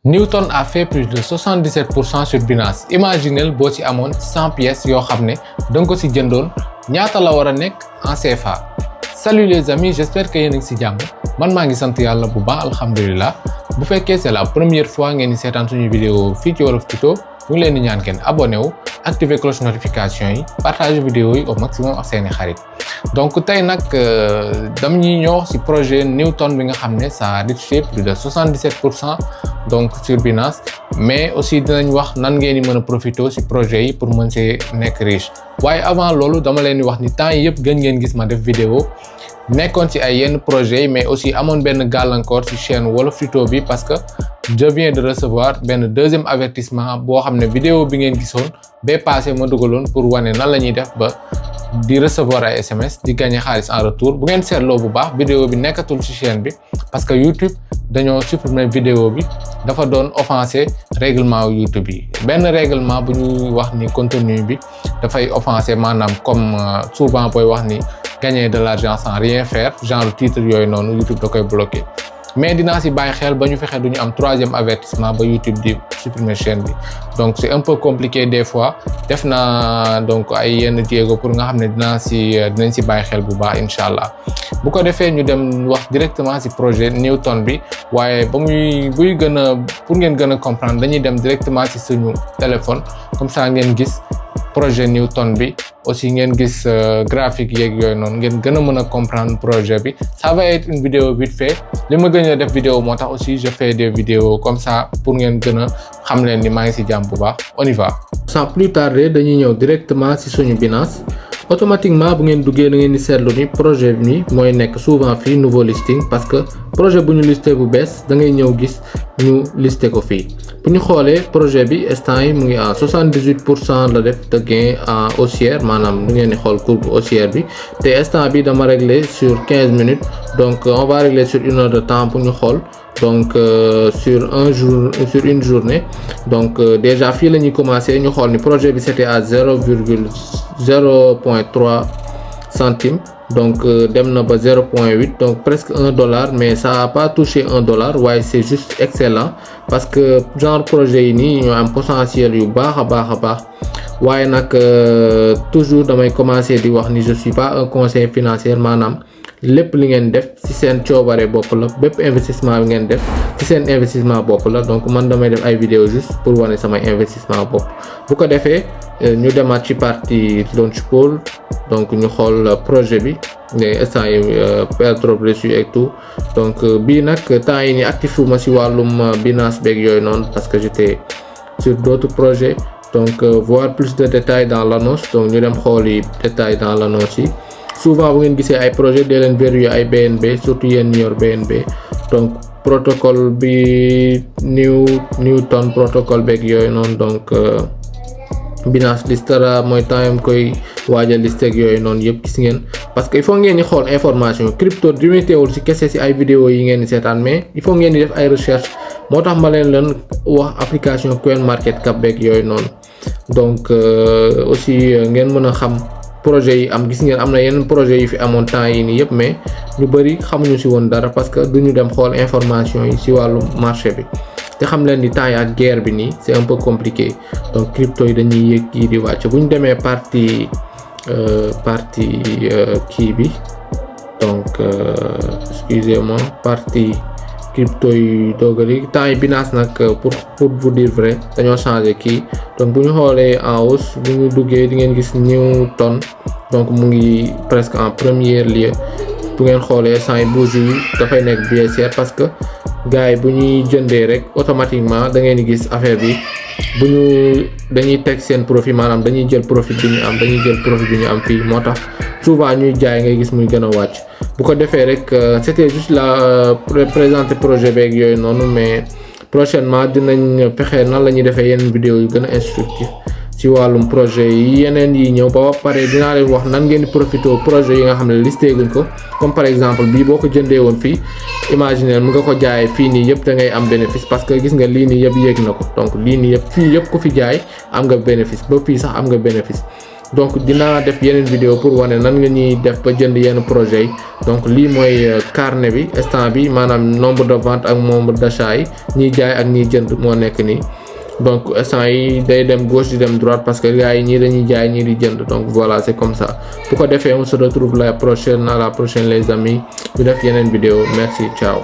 Newton a fait plus de 77% sur Binance. Imaginez boo ci amoon 100 pièces yoo xam ne danga ko ci jëndoon ñaata la war a nekk en CFA. Salut les amis, j'espère que yéen a ngi ci jàmm man maa ngi sant yàlla bu baax alhamdulilah. Bu fekkee c'est la première fois ngeen di seetaan suñu vidéo fii ci Wolof Tuto ñu ngi leen di ñaan kenn abonné wu activer cloche notification yi partager vidéo yi au maximum ak seeni xarit. Donc tey nag dam ñuy ñëw ci projet Newton bi nga xam ne ça a reché plus de 77% donc sur Binance, mais aussi dinañ wax nan ngeen di mën a profiter ci projet yi pour mën see nekk riche. waaye avant loolu dama leen di wax ni temps yi yëpp gën ngeen gis ma def vidéo nekkoon ci ay yenn projets yi mais aussi amoon benn gàllankoor ci chaîne Wolof Tuto bi parce que je viens de recevoir benn deuxième avertissement boo xam ne vidéo bi ngeen gisoon bee passé ma dugaloon pour wane nan la ñuy def ba di recevoir ay SMS di gagner xaalis en retour. Bu ngeen seetloo bu baax vidéo bi nekkatul ci chaîne bi parce que YouTube dañoo supprimer vidéo bi dafa doon offenser règlement YouTube yi. Benn règlement bu ñuy wax ni contenu bi dafay offenser maanaam comme souvent booy wax ni gagner de l'argent sans rien faire genre titre yooyu noonu YouTube da koy bloquer. Mais dinaa ci bàyyi xel ba ñu fexe duñu am troisième avertissement ba YouTube di supprimer chaîne bi. Donc c'est un peu compliqué des fois def naa donc ay yenn jéego pour nga xam ne dinañ ci bàyyi xel bu baax incha allah. Bu ko defee ñu dem wax directement ci projet Newton bi waaye ba buy gën a pour ngeen gën a comprendre dañuy dem directement ci suñu téléphone comme ça ngeen gis projet Newton bi aussi ngeen gis graphique yeeg yooyu noonu ngeen gën a mën a comprendre projet bi. Ça va être une vidéo vite fait li ma gën a def vidéo moo tax aussi je fais des vidéos comme ça pour ngeen gën a xam leen ni maa ngi ci jàmm bu baax. On y va. Sans plus tarder dañuy ñëw directement ci suñu Binance. Automatiquement bu ngeen duggee da ngeen di seetlu ni projet bi mooy nekk souvent fii nouveau listing parce que projet bu ñu listé bu bees da ngay ñëw gis ñu listé ko fii. Bu ñu xoolee projet bi instant yi mu ngi à 78% la def de gain en haussière maanaam du ngeen di xool courbe haussière bi te instant bi dama régler sur 15 minutes donc on va régler sur une heure de temps pour ñu xool donc sur une journée donc déjà fii la ñuy commencer ñu xool ni projet bi c'était à 0,3 centimes donc dem na ba 0,8 donc presque $1 mais ça a pas touché $1 waaye c'est juste excellent parce que genre projet yi nii ñoo am potentiel yu baax a baax waaye nag toujours damay commencer di wax ni je suis pas un conseiller financier maanaam lépp li ngeen def ci seen coobare bopp la bépp investissement bi ngeen def ci seen investissement bopp la donc man damay def ay vidéo juste pour wane samay investissement bopp. Bu ko defee ñu demaat ci partie launch pool donc ñu xool projet bi mais instant yi airdrop reçu et tout donc bii nag temps yi ni actif ma ci wàllum Binance beeg yooyu noonu parce que j'étais sur d'autres projets donc voir plus de détails dans l'annonce donc ñu dem xool yi détails dans l'annonce yi. Souvent bu ngeen gisee ay projet dee leen vérifier ay BNB surtout yéen ñi yor BNB donc protocole bi Newton protocole beeg yooyu noonu donc Binance listera mooy temps koy waajal liste ak yooyu noonu yëpp gis ngeen parce que il faut ngeen di xool information crypto limité ci kese ci ay vidéo yi ngeen di seetaan mais il faut ngeen di def ay recherche moo tax ma leen wax application CoinMarketCap beeg yooyu noonu donc aussi ngeen mën a xam projet yi am gis ngeen am na yeneen projet yi fi amoon temps yi nii yëpp mais ñu bari xamuñu ci woon dara parce que duñu dem xool information yi ci wàllu marché bi te xam leen ni temps yi ak guerre bi nii c'est un peu compliqué donc crypto yi dañuy yéeg kii di wàcc bu ñu demee partie kii bi donc excusez-moi partie crypto yi doogali temps yi Binance nag pour vous dire vrai dañoo changer kii donc bu ñu xoolee en hausse bu ñu duggee di ngeen gis Newton donc mu ngi presque en premier lieu bu ngeen xoolee sans yi bouge yi dafay nekk baissière parce que gars yi bu ñuy jëndee rek automatiquement da ngeen di gis affaire bi bu ñu dañuy teg seen profit maanaam dañuy jël profit bi ñu am fii moo tax souvent ñuy jaay ngay gis muy gën a wàcc. Bu ko defee rek c'était juste la présenter projet beeg yooyu noonu mais prochainement dinañ fexe nan la ñuy defee yeneen vidéo yu gën a instructif ci wàllum projet yi yeneen yi ñëw ba pare dinaa leen wax nan ngeen di profité projet yi nga xam ne listé guñ ko comme par exemple bii boo ko jëndee woon fii imaginer mu nga ko jaayee fii nii yëpp da ngay am bénéfice parce que gis nga lii nii yëpp yéeg na ko donc lii nii yëpp fii yëpp ku fi jaay am nga bénéfice ba fii sax am nga bénéfice donc dinaa def yeneen vidéo pour wane nan nga ñuy def ba jënd yenn projet yi. donc lii mooy carnet bi instant bi maanaam nombre de vente ak nombre d'achat yi ñiy jaay ak ñiy jënd moo nekk nii. donc instant yi day dem gauche di dem droite parce que gars yi ñii dañuy jaay ñii di jënd donc voilà c'est comme ça bu ko defee on se retrouve la prochaine les amis ñu def yeneen vidéo merci ciao.